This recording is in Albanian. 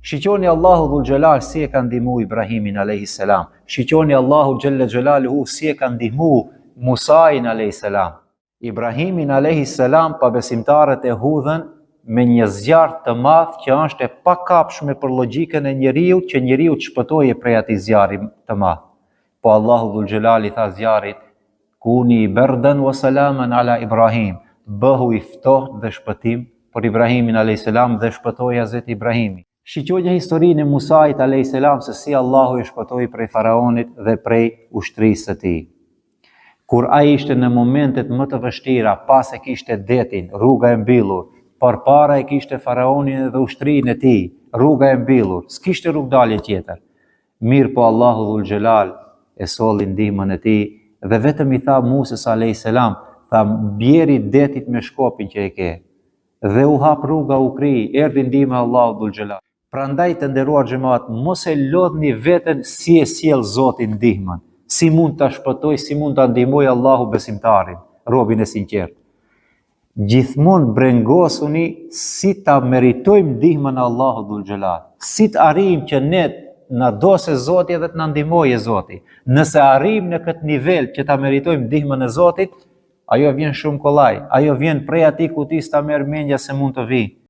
Shiqoni Allahu dhul xhelal si e ka ndihmu Ibrahimin alayhi salam. Shiqoni Allahu xhelle xhelaluhu si e ka ndihmu Musain alayhi salam. Ibrahimin alayhi salam pabesimtarët e hudhën me një zjarr të madh që është e pakapshme për logjikën e njeriut që njeriu të shpëtojë prej atij zjarri të madh. Po Allahu dhul xhelal i tha zjarrit Kuni berden wa salaman ala Ibrahim, bëhu i ftohtë dhe shpëtim për Ibrahimin alayhis salam dhe shpëtoi Hazreti Ibrahimi. Shiqoni historinë e Musait alayhis salam se si Allahu e shpëtoi prej faraonit dhe prej ushtrisë së tij. Kur ai ishte në momentet më të vështira, pas e kishte detin, rruga e mbyllur, përpara e kishte faraonin dhe ushtrinë e tij, rruga e mbyllur, s'kishte rrugëdalje tjetër. Mirëpo Allahu Dhul Xhelal e solli ndihmën e tij dhe vetëm i tha Musës alejhi selam, tha bjeri detit me shkopin që e ke. Dhe u hap rruga u kri, erdhi ndihma e Allahut Dhul Xhelal. Prandaj të nderuar xhemat, mos e lodhni veten si e sjell Zoti ndihmën, si mund ta shpëtojë, si mund ta ndihmojë Allahu besimtarin, robin e sinqertë. Gjithmonë brengosuni si ta meritojmë ndihmën e Allahut Dhul Xhelal. Si të arrijmë që ne na dojë Zoti edhe të na ndihmojë Zoti. Nëse arrijmë në këtë nivel që ta meritojmë ndihmën e Zotit, ajo vjen shumë kollaj. Ajo vjen prej aty ku ti s'ta merr mendja se mund të vijë.